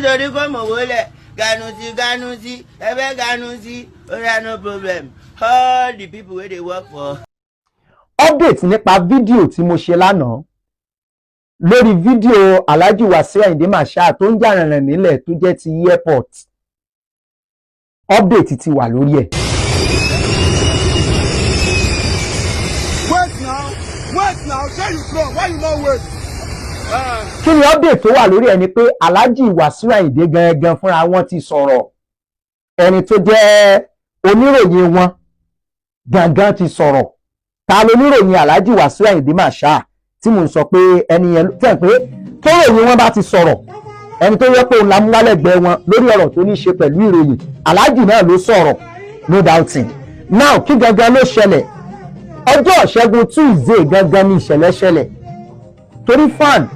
Nítorí kó mọ̀wó lẹ̀ ganu sí ganu sí ẹ fẹ́ ganu sí. Ó yá, no problem, all the people wey dey work for. Update nípa fídíò tí mo ṣe lánàá lórí fídíò Alhaji Wasiu Ayinde Marshal tó ń jà rìnrìn nílẹ̀ tó jẹ́ ti airport, update ti wà lórí ẹ̀. Wait now, wait now, shey you drunk? Why you no wait? Kí ni update tó wà lórí ẹ̀? Ni pé Alhaji Wasiu Ayinde gangan fúnra wọn ti sọ̀rọ̀. Ẹni tó jẹ́ oníròyìn wọn gangan ti sọ̀rọ̀. Ta loníròyìn Alhaji Wasiu Ayinde Marshal tí mò ń sọ pé ẹni yẹn tẹ̀ pé tó ròyìn wọn bá ti sọ̀rọ̀, ẹni tó yẹ pé òun lámúwálẹ̀gbẹ́ wọn lórí ọ̀rọ̀ tó ní í ṣe pẹ̀lú ìròyìn, Alhaji náà ló sọ̀rọ̀, no doubting. Now, kí gangan ló ṣẹlẹ̀? Ọjọ́ Ìṣẹ́gun Tuesday gangan ni ìṣẹ̀lẹ̀ ṣẹlẹ̀, torí fan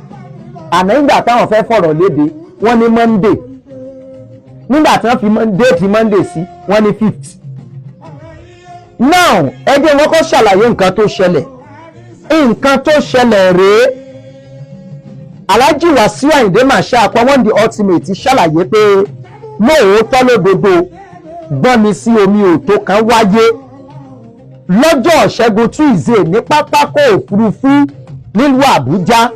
àná ìgbà táwọn fẹ́ fọ̀rọ̀ léde, wọ́n ní Monday. Nígbà tí wọ́n fi date Monday sí, wọ́n ní fifth. Now, ẹ jẹ́ wọn kọ́ ṣàlàyé nǹkan tó ṣẹlẹ̀. Nǹkan tó ṣẹlẹ̀ rèé: Alhaji Wasiu Ayinde Marshal P1 the Ultimate ṣàlàyé pé lóòótọ́ lódodo, gbọ́n mi sí omi òtó kan wáyé lọ́jọ́ Ṣẹ́gun Tuesday ní pápákọ̀ òfurufú nílùú Àbújá,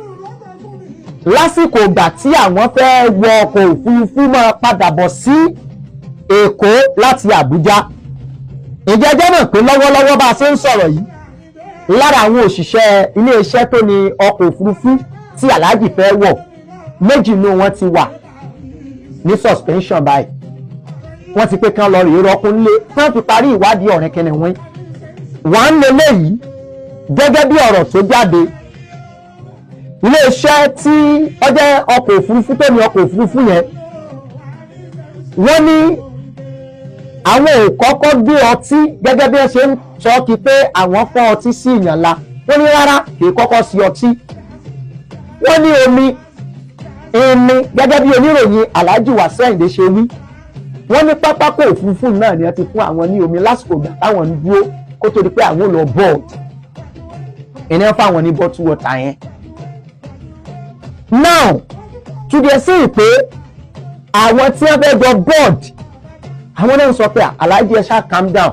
lásìkò ìgbà tí àwọn fẹ́ wọ ọkọ̀ òfurufú máa padà bọ̀ sí Èkó láti Àbújá. Ìjẹ́ jẹ́ mọ̀ pé lọ́wọ́lọ́wọ́ bá a ṣe ń sọ̀rọ̀ yìí, lára àwọn òṣìṣẹ́ iléeṣẹ́ tó ní ọkọ̀ òfurufú tí Alhaji fẹ́ wọ̀, méjì nínú wọn ti wà ní suspension báyìí. Wọ́n ti pé kán lọ rèé rọ́kún lé kán fi parí ìwádìí ọ̀rìn kìnìún wà ń lélẹ̀ yìí. Gẹ́gẹ́ bí ọ̀rọ̀ tó jáde, iléeṣẹ́ tí ó jẹ́ ọkọ̀ òfurufú tó ní ọkọ̀ òfurufú yẹn, wọ́n ní àwọn ò kọ́kọ́ gbé ọtí gẹ́gẹ́ bí wọ́n ṣe ń sọ kí pé àwọn fọ́ ọtí sí ìyàn la. Wọ́n ní rárá, kì í kọ́kọ́ sí ọtí. Wọ́n ní omi ìní. Gẹ́gẹ́ bí oníròyìn Alhaji Wasiu Ayinde ṣe wí, wọ́n ní pápákọ̀ òfurufú náà ni wọ́n ti fún àwọn ní omi lásìkò ìgbà táwọn ń dúró kó tó di pé àwọn ò lọ board ìní fáwọn ní bottle water yẹn. Now, to the extent pé àwọn tí wọ́n fẹ́ jọ board, àwọn náà ń sọ pé, "Alhaji, ẹ ṣáà calm down."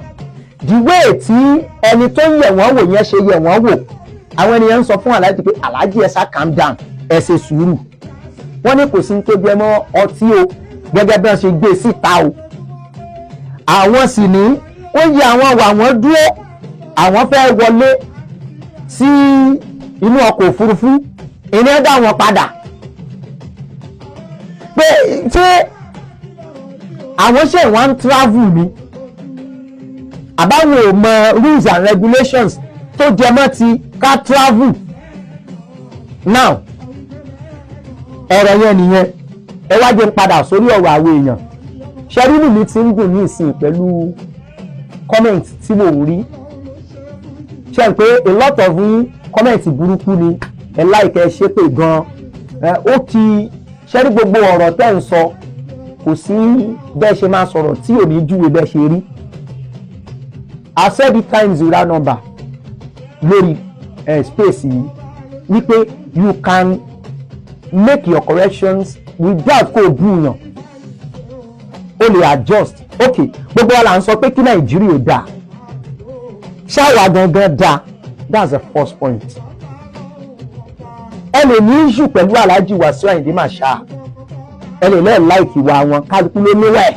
The way tí ẹni tó ń yẹ̀ wọ́n wò yẹn ṣe yẹ̀ wọ́n wò, àwọn ènìyàn ń sọ fún Alhaji pé, "Alhaji, ẹ ṣáà calm down, ẹ ṣe sùúrù." Wọ́n ní kò sí ní tó jẹ mọ́ ọtí o, gẹ́gẹ́ bí wọ́n ṣe gbé síta o. Àwọn sì ní ó yẹ àwọn wà, wọ́n dúró, àwọn fẹ́ wọlé sí inú ọkọ̀ òfurufú, ìní dá wọn padà pé ṣé àwọn ṣe wọ́n ń travel ni àbáwọn ò mọ rules and regulations tó jẹ mọ́ ti ká travel. Now, ọ̀rọ̀ yẹn nìyẹn. Ẹ wá jẹ́ n padà sórí ọ̀rọ̀ àwọn èèyàn. Ṣẹ́rínù mi ti ń gùn ní ìsìn pẹ̀lú comment tí mò ń rí. Ṣe ń pé a lot of yín, comment burúkú ni ẹ láìkẹ́ ṣépè gan. Ó kí ṣẹ́rí gbogbo ọ̀rọ̀ tẹ́ ń sọ, kò sí bẹ́ẹ̀ ṣe máa sọ̀rọ̀ tí ò ní júwe bẹ́ẹ̀ ṣe rí. I said it times without number lórí space yìí wípé you can make your corrections without kó o búyàn, o lè adjust. Ok, gbogbo wa là ń sọ pé kí Nàìjíríà ò dáa. Ṣáwa gangan dáa? That's the first point. Ẹ lè ní issue pẹ̀lú Alhaji Wasiu Ayinde Marshal, ẹ lè lẹ́ẹ̀ like ìwà wọn. Kálukú ló níwà ẹ̀.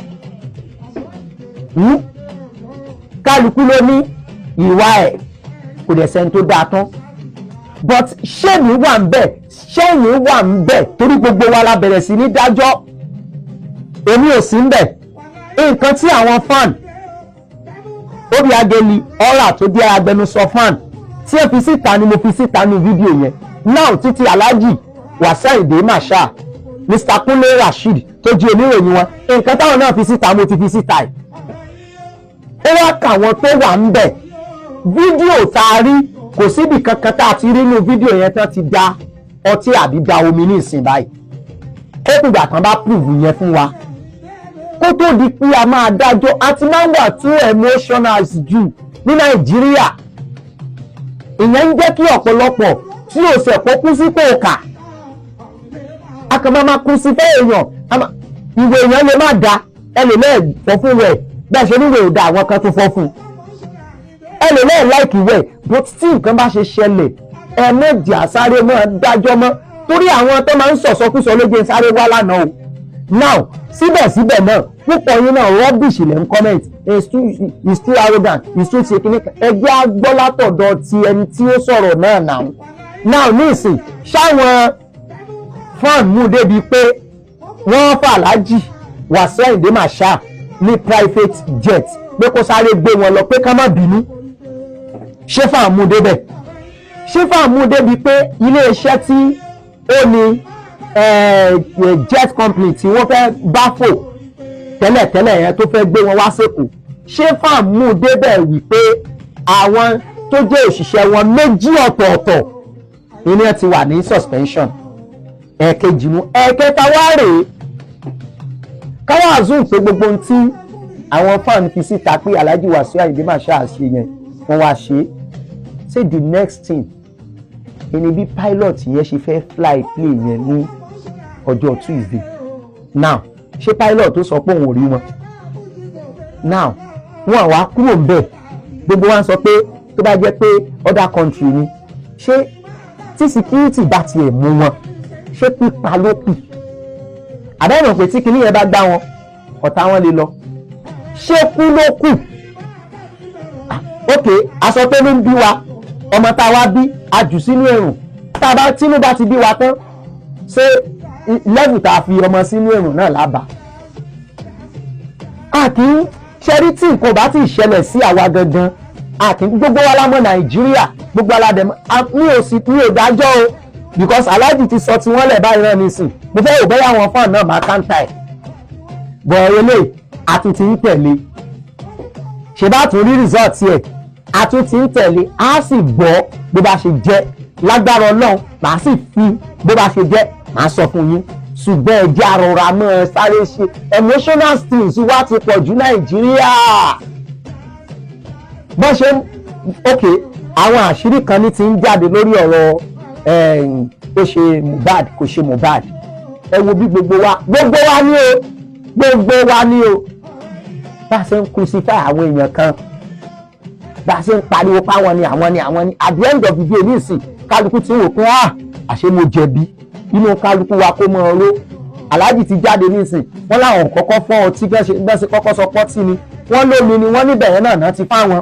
Kálukú ló ní ìwà ẹ̀, kò dẹ̀ sẹ́ni tó dáa tán. But ṣé mi wà ń bẹ̀, ṣẹ́yìn wà ń bẹ̀? Torí gbogbo wa la bẹ̀rẹ̀ sí ní dájọ́. Èmi ò sí ń bẹ̀. Nǹkan tí àwọn fan Obi Ageli ọ̀rà tó jẹ́ agbẹnusọ fan tí ẹ fi síta ni mo fi síta ní fídíò yẹn. Now, títí Alhaji Wasiu Ayinde Marshal, Mr Kunle Rasheed tó jẹ́ oníròyìn wọn, nǹkan táwọn náà fi síta, mo ti fi síta ẹ̀. Ó wá kà wọ́n tó wà ń bẹ̀. Fídíò tá a rí, kò síbi kankan tá a ti rí nínú fídíò yẹn tán ti da ọtí àbí da omi ní ìsìn báyìí. Ó kùgbà tán bá prove yẹn fún wa kó tó di pé a máa dájọ́. A ti máa ń wà too emotional jù ní Nàìjíríà. Ìyẹn ń jẹ́ kí ọ̀pọ̀lọpọ̀ tí ò sẹ̀ kó kú sí kò kà, a kàn máa kú sí fẹ́ èèyàn. Ìwé èèyàn lè má da, ẹ lè lẹ́ẹ̀ fọ́ fún rẹ̀ bẹ́ẹ̀ ṣe níwèé ò da, àwọn kan tún fọ́ fún un. Ẹ lè lẹ́ẹ̀ like ìwé, but tí nǹkan bá ṣe ṣẹlẹ̀, ẹ méjì àsáré mọ́ dájọ́ mọ́, torí àwọn tó máa ń sọ̀sọ́kúsọ ló jẹ́ sáré wá lánàá o. Now, síbẹ̀síbẹ̀ náà, púpọ̀ yín náà, rubbish lẹ́ ń comment. He's too arrogant, he's too ṣe kíní. Ẹgbẹ́ agbọ́látọ̀dọ̀ ti ẹni tí ó sọ̀rọ̀ náà. Now ní ìsìn, ṣáwọn fan mú débi pé wọ́n fà Alhaji Wasiu Ayinde Marshal ní private jet pé kó sáré gbé wọn lọ pé ká má bínú? Ṣé fan mú débẹ̀? Ṣé fan mú débi pé iléeṣẹ́ tí ó ní jet company tí wọ́n fẹ́ bá fò tẹ́lẹ̀tẹ́lẹ̀ yẹn tó fẹ́ gbé wọn wá sẹ́kọ̀ọ́, ṣé fan mú débẹ̀ wípé àwọn tó jẹ́ òṣìṣẹ́ wọn méjì ọ̀tọ̀ọ̀tọ̀ ìní ẹ̀ ti wà ní suspension? Ẹ̀ẹ̀kejì nu. Ẹ̀ẹ̀kẹta wá rèé, káwá assume pé gbogbo ohun tí àwọn fan fi síta pé Alhaji Wasiu Ayinde Marshal ṣe yẹn, wọ́n wá ṣe é. Say the next thing ẹni bí pilot yẹn ṣe fẹ́ fly plane yẹn ní ọjọ́ Tuesday now, ṣé pilot tó sọ pé òun ò rí wọn now, wọn wá kúrò ń bẹ̀? Gbogbo wa ń sọ pé tó bá jẹ́ pé other country ni, ṣé tí security bá tiẹ̀ mú wọn, ṣé pípa ló kù? Àbẹ́rẹ́ pé tí kinní yẹn bá gbá wọn, ọ̀tá wọn lè lọ. Ṣé kú ló kù? Ok, aṣọ tó ní ń bí wa, ọmọ tá a wá bí a jù sínú ẹ̀rùn, tá a bá tínú bá ti bí wa tán, ṣé level tá a fi ọmọ sínú ẹ̀rùn náà lábàá? A kì í ṣẹ́rí tí nǹkan bá ti ṣẹlẹ̀ sí àwa gangan, a kì í. Gbogbo wa la mọ̀ Nàìjíríà, gbogbo aládẹ mi ò sì mi ò dájọ́ o, because Alhaji ti sọ tiwọn lẹ̀ báyìí náà nísìn. Mo fẹ́ rò bóyá àwọn fan náà máa counter ẹ̀ bọ̀. Eléyìí a tún ti ń tẹ̀lé, ṣe bá tún rí result ẹ̀, a tún ti ń tẹ̀lé, a sì gbọ́ bó bá ṣe jẹ́. Lágbára Ọlọ́run, màá sì fi bó bá ṣe jẹ́, màá sọ fún yín. Ṣùgbọ́n ẹ jẹ́ àrọ̀rà mọ́ ẹ sáré ṣe emotional things wá ti pọ̀ jù Nàìjíríà. Bọ́n ṣe ń, ok, àwọn àṣírí kan ní ti ń jáde lórí ọ̀rọ̀ ó ṣe Mohbad, kò ṣe Mohbad. Ẹ wo bí gbogbo wa, gbogbo wa ní o, gbogbo wa ní o, bá a ṣe ń crucify àwọn èèyàn kan, bá a ṣe ń pariwo páwọn ni, àwọn ni, àwọn ni. At the end of the day nísìn, kálukú ti ń wò pé, ah, àṣé mo jẹ̀bi. Inú kálukú wa kó mọ ọ̀rọ̀. Aláàjì ti jáde nísìn, wọ́n láwọn kọ́kọ́ fọ́ ọtí bẹ́ẹ̀ ṣe kọ́kọ́ sọ pọ́tì ni wọ́n lómi ni wọ́n níbẹ̀ yẹn náà ti fáwọn.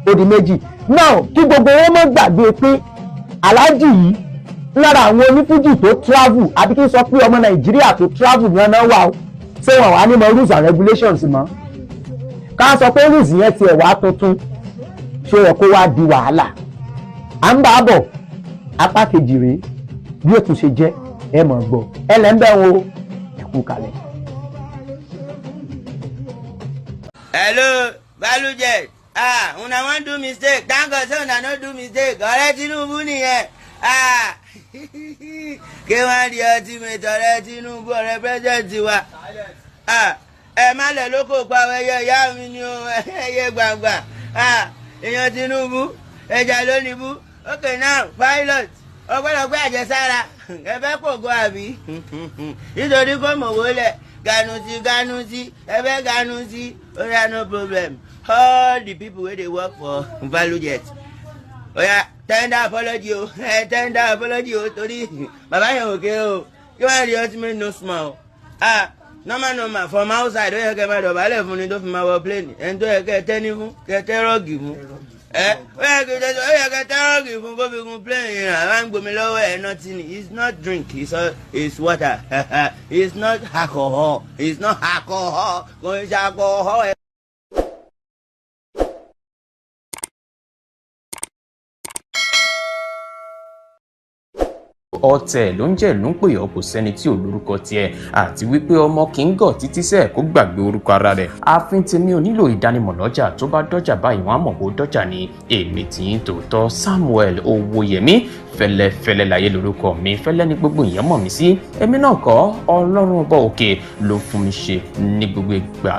Ó di méjì. Now, kí gbogbo wọn mọ̀ gbàgbé pé Aláàjì yìí lára àwọn onífújì tó travel, àbí kí n sọ pé ọmọ Nàìjíríà tó travel ní ọ̀nà wà ó. Ṣé wọn wà ní mọ rules and regulations mọ́? Ká sọ pé rules yẹn tiẹ̀ wá tuntun, ṣé yẹ kó wá di wàhálà? À ń bá a bọ̀, apá kejì rèé. Bí ó tún ṣe jẹ́, ẹ mọ̀ gbọ́. Ẹ lẹ́ ń bẹ̀ wo, ẹ kú kalẹ̀. Hello, Valuejet. Ah, una wan do mistake. Thank God say una no do mistake. Ọ̀rẹ́ Tinubu nìyẹn. Ah, kí wọ́n di ultimate ọ̀rẹ́ Tinubu, ọ̀rẹ́ president wa. Ah, ẹ má lẹ̀ lóko pa ẹyẹ ìyá mi ni o, ẹyẹ gbàngbà. Ah, èèyàn Tinubu, ẹja ló ní bú. Okay now, pilot, ọpẹ́lọpẹ́ àjẹsára, ẹ fẹ́ kò gbọ́ àbí? Nítorí kò mọ̀wó lẹ̀, ganusi ganusi, ẹ fẹ́ ganusi, oya, no problem. All the people wey dey work for Valuejet, oya, tender apology o, ẹ tender apology o, torí bàbá yẹn ò ké o. Kí wọ́n rí ultimate no small o. Ah, normal normal, from outside, ó yẹ kẹ́ máa dọ̀bálẹ̀ fún ni tó fi máa wọ plane. Ẹni tó yẹ kẹ́ tẹ́ní fún, kẹ́ tẹ́ rug fún ẹ, ó yẹ kẹ́ tẹ́ rug fún kó fi gun plane yẹn. Àwọn ń gbomi lọ́wọ́ ẹ̀, nothing. It's not drink, it's water. It's not alcohol, it's not alcohol, kò ń ṣe alcohol. Ọ̀tẹ̀ ló ń jẹ́ ló ń pè ọ́, kò sẹ́ni tí ò lórúkọ tiẹ̀, àti wípé ọmọ kì í gọ̀ títí sẹ́ẹ̀ kó gbàgbé orúkọ ara rẹ̀. Ààfin tèmi ò nílò ìdánimọ̀ lọ́jà, tó bá dọ́jà báyìí, wọ́n á mọ̀ bó dọ́jà ni. Èmi tì í tòótọ́, Samuel Owóyẹmí Fẹ́lẹ́fẹ́lẹ́ láyé lórúkọ mi. Fẹ́lẹ́ ní gbogbo èèyàn mọ̀ mí sí. Èmi náà kọ́, Ọlọ́run ọba òkè ló fún mi ṣe ní gbogbo ìgbà.